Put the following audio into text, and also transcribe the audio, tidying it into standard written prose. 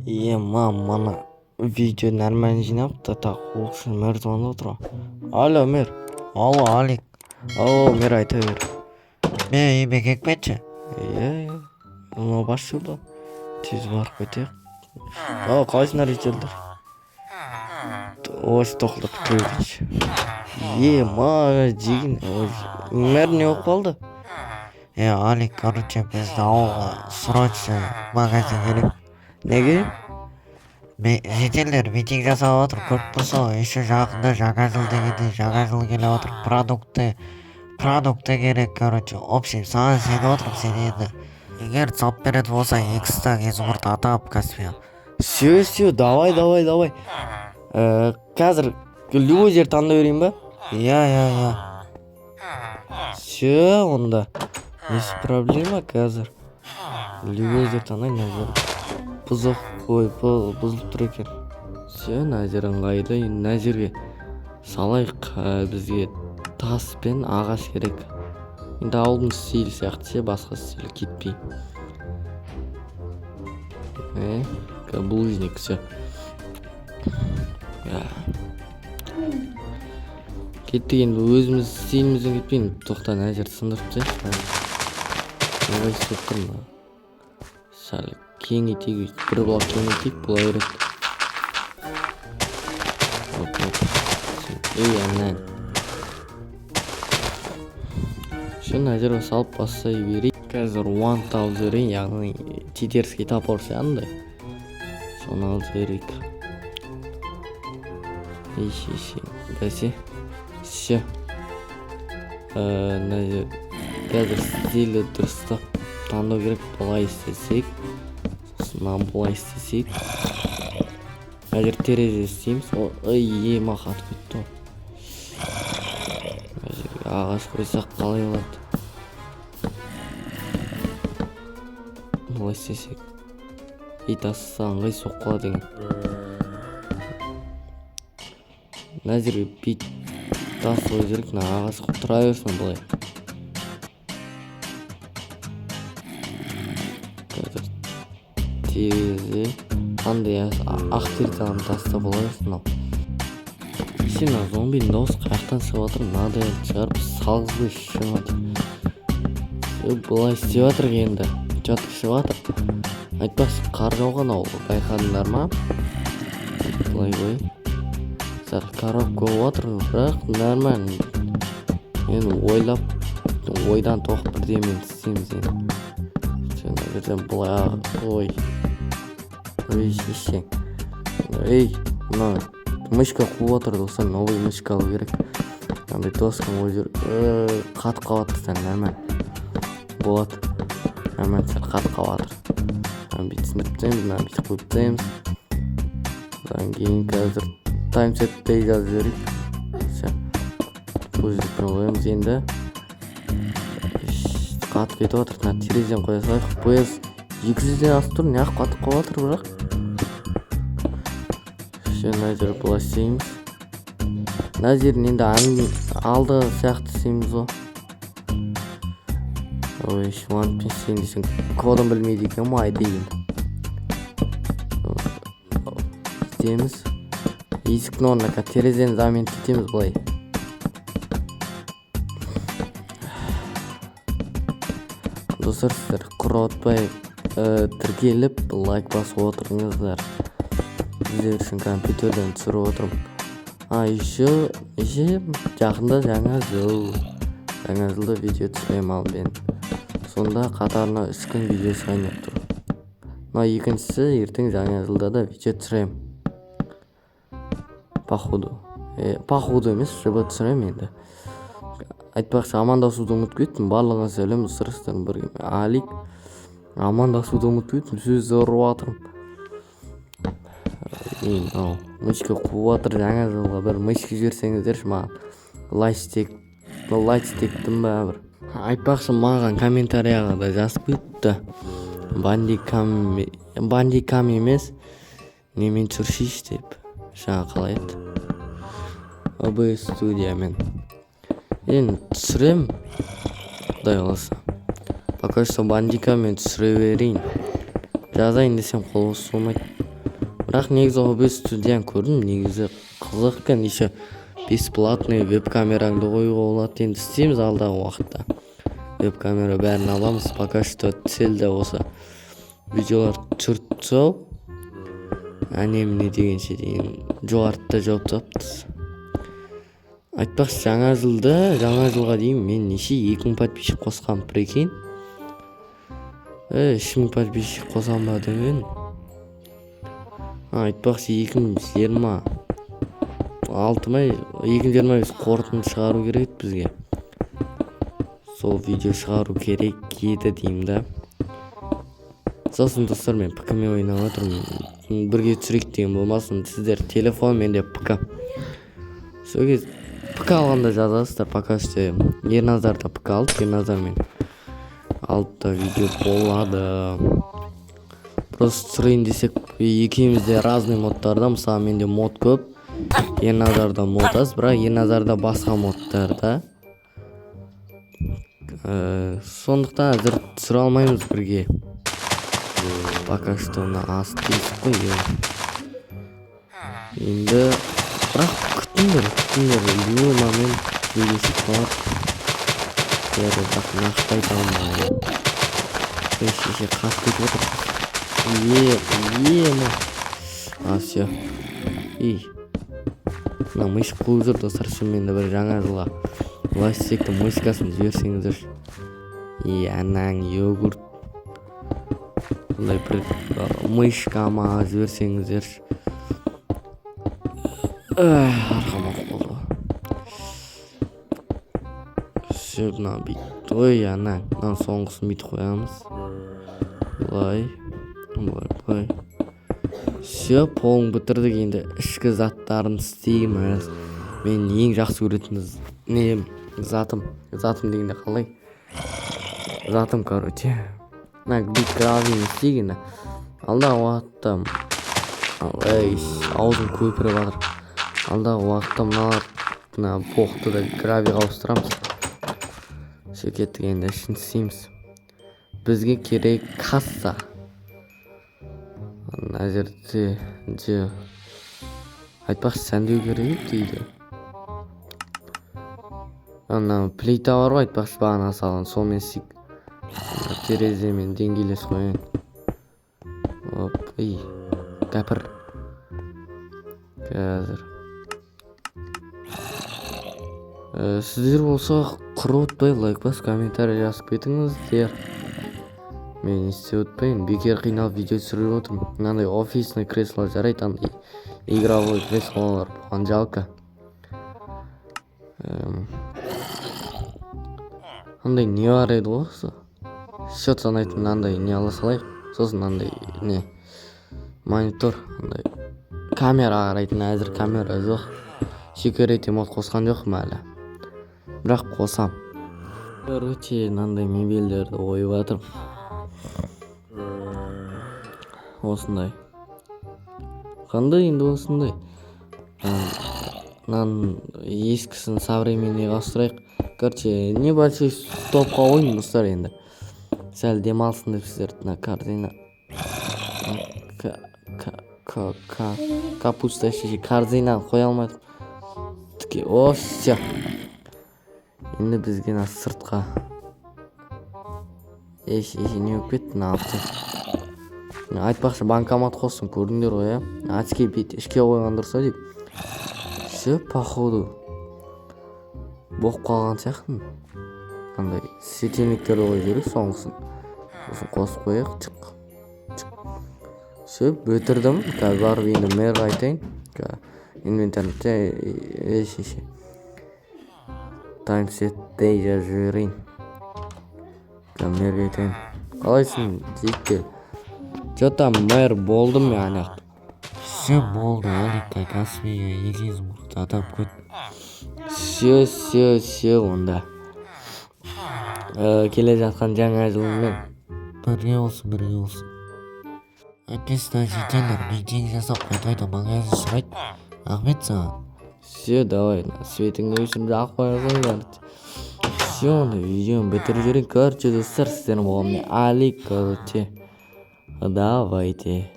Ема, мына видео нормально жинапты. Так, ол кісі, мэр звондап отыр ғой. Алло, мэр. Алло, Алик. О, мэр, айта бер. Мен үйіме келіп кетші. Иә, мынау бас жолда, тез барып кетейік. О, қалайсыңдар, жительдер? Осы тоқылдап кіре берейінші. Ема, жеген. Ой, мэр, не болып қалды? Е, Алик, короче, біздің ауылға срочно магазин керек. Неге? Жительдер митинг жасап отыр, көріп тұрсың ғой. Еще жақында жаңа жыл дегенде, жаңа жыл келіп отыр, продукты керек. Короче, в общем, саған сеніп отырмын. Сен енді, егер салып беретін болсаң, 2 стак изумруд атап Каспия. Все, все, давай, давай, давай. Қазір любой жер таңдай берейін ба? Иә. Все, онда несі проблема? Қазір любой жер таңдайын. Мына жер бұзық, ой, бұзылып тұр екен. Все, мына жер ыңғайлы. Енді мына жерге салайық. Бізге тас пен ағаш керек. Енді ауылдың стилі сияқты ше, басқа стиль кетпей. Булыжник. Все, кеттік. Енді өзіміз стилімізден кетпейін. Тоқта, мына жерді сындырып тастайыншы. Ыңғайсыз болып тұр мына. Сәл кеңейтейік, өйтіп бір блок кеңейтейік, бола береді. Оп, оп. Ей, ана. Все, мына жерге салып бастай берейік. Қазір wand алып жіберейін, яғни читерский топор ше, андай, соны алып жіберейік. Еш, еш, бәсе. Все, мына жер қазір стилі дұрыстап таңдау керек. Былай істесек, сосын мынаны былай істесек, мына жер терезе істейміз. Ой, ема, қатып кетті ғой. Мына жерге ағаш қойсақ, қалай болады? Былай істесек, ит асса, ыңғайсыз болып қалады екен. Мына жерге бүйтіп тас қою керек. Мына ағаш тұра берсін былай. Қазір терезе қандай? Ақ терезе аламын, таста бола берсін мынау. Сен, мына зомбидің дауысы қай жақтан шығып жатыр? Мынадай шығарып салғызбай шығып. Былай істеп жатырық енді, четко шығып жатыр. Айтпақшы, қар жауған ауыл, байқадыңдар ма? Былай қой. Сәл коробка болып жатыр, бірақ нормально. Енді ойлап, ойдан тоқып бірдемені істейміз енді. Мына жерден былай. Ой, ой, шешең, ей, мына мышка қуып жатыр, достар. Новый мышка алу керек. Андай досканы қойып жібер. Қатып қалып жатыр сәл. Нормально болады, нормально, сәл қатып қалып жатыр. Мынаны бүйтіп сындырып тастаймыз, мынаны бүйтіп қойып тастаймыз. Одан кейін қазір time set day жазып жіберейік. Все, булыжникпен қоямыз. Енді қатып кетіп жатыр. Мына терезені қоя салайық. FPS 200-ден асып тұр, неғып қатып қалып жатыр бірақ? Все, мына жер былай істейміз. Мына жерін енді алды сияқты істейміз ғой. Ой, wand пен істейін десең, кодын білмейді екенмін ғой. Айдайын істейміз. Есіктің орнына қазір терезені заменить етеміз былай. Достар, сіздер құр отпай, тіркеліп, лайк басып отырыңыздар. Сіздер үшін компьютерден түсіріп отырмын. А еще жақында жаңа жыл. Жаңа жылда видео түсіремін. Ал мен сонда қатарына 3 күн видео шығайын деп тұр. Мына екіншісі, ертең жаңа жылда да видео түсіремін, походу. Походу емес, жб түсіремін енді. Айтпақшы, амандасуды ұмытып кеттім. Барлығыңа сәлем, достар, сіздермен бірге мен, Алик. Амандасуды ұмытып кеттім, сөз ұрып жатырмын. Мынау мышка қуып жатыр. Жаңа жылға бір мышка жіберсеңіздерші маған, лайстектің ба бір. Айтпақшы, маған комментарияға да жазып кетті: бандикам, бандикам емес, немен түсіршейші деп. Жаңа қалай еді, OBS студиямен енді түсірем, құдай қаласа. Пока что бандикаммен түсіре берейін. Жазайын десем, қол бос болмайды. Бірақ негізі OBS студияны көрдім, негізі қызық екен. Еще бесплатный веб камераңды қоюға болады. Енді істейміз алдағы уақытта, веб камера бәрін аламыз. Пока что цель де осы видеолар түсіріп тастау, әне міне дегенше дейін жоғарыда жауып тастаппыз. Айтпақшы, жаңа жылға дейін мен неше, 2000 подписчик қосқанмын, прикинь. 3000 подписчик қосамын ба деп едім. Айтпақшы, 2026 ма, 2025 қорытынды шығару керек еді бізге, сол видео шығару керек еді деймін да. Сосын, достар, мен ПК мен ойнап жатырмын, бірге түсірейік деген болмасын. Сіздер телефон, менде ПК. Сол кез ПК алғанда жазасыздар. Пока что Ерназар да ПК алды, Ерназармен алып та видео болады. Просто түсірейін десек, екеуміз де разный модтарда. Мысалы, менде мод көп, Ерназарда мод аз, бірақ Ерназарда басқа модтар да. Сондықтан әзір түсіре алмаймыз бірге пока что. Мына асты тесік қой енді, бірақ күтіңдер, күтіңдер, любой момент видео шығып қалады бәрі, бірақ нақты айта алмаймын. Ей, шеше, қашып кетіп отыр. Е, е, ма, а, все. Ей, мына мышь қуып жүр, достар. Шынымен де бір жаңа жылға ластиктің мышкасын жіберсеңіздерші. И анаң йогурт, сондай бір мышка ма жіберсеңіздерші. Арқам ауырып қалды ғой. Все, мына бүйтіп, ой, ана мынаның соңғысын бүйтіп қоямыз, былай, былай, былай. Все, полын бітірдік. Енді ішкі заттарын істейміз. Мен ең жақсы көретін нем, затым, затым дегенде қалай, затым, короче, мына бүйтіп гравийін істейік. Енді алдағы уақытта, ей, аузым көпіріп жатыр. Алдағы уақытта мыналар, мына боқты да гравийға ауыстырамыз. Все, кеттік, енді ішін істейміз. Бізге керек касса. Мына жерде же, айтпақшы, сәндеу керек еді дейді. Ана плита бар ғой, айтпақшы, бағана салған, сонымен істейік. Ана тереземен деңгейлес қояйын. Оп, ей, кәпір. Қазір сіздер болса құр ұтпай, лайк басып, комментарий жазып кетіңіздер. Мен не істеп отпайын, бекер қиналып видео түсіріп отырмын. Мынандай офисный кресло жарайды, андай игровой креслолар бұған жалко. Андай не бар еді ғой, осы счет санайтын мынандай не ала салайық. Сосын мынандай не, монитор, андай камера қарайтын. Әзір камера жоқ, security мод қосқан жоқпын әлі, бірақ қосам. Короче, мынандай мебельдерді қойып жатырмын осындай. Қандай енді осындай, мынаның ескісін современныйға ауыстырайық. Короче, небольшой стопқа қойдым, достар, енді сәл демалсын деп сіздер. Мына корзина, капуста, шеше, корзинаны қоя алмадым. Тіке, о, все. Енді бізге мына сыртқа, еш, еш, не болып кетті мына авто? Айтпақшы, банкомат қостым, көрдіңдер ғой, иә? Очки бүйтіп ішке қойған дұрыс ау деймін. Все, походу болып қалған сияқтымын. Андай светильниктерді қойып жіберейік соңғысын, сосын қосып қояйық. Чық, чық, все, бітірдім. Қазір барып енді мэрға айтайын. Инвентарь, еш, еш, time set day жазып жіберейін. Қазір мэрге айтайын. Қалайсың, жігіттер? Че там, мэр болдым мен ана жақта. Все, болды, Аликка Каспийге 200 мың атап кет. Все, все, все, онда келе жатқан жаңа жылмен. Бірге болсын, бірге болсын. Әкесі, жителдер митинг жасап, қайта қайта магазин сұрайды. Рахмет саған. Все, давай, светіңді өшіріп, жағып қоя короче. Все, онда видеоны бітіріп жіберейін. Короче, достар, сіздермен болған мен, Алик. Короче, давайте.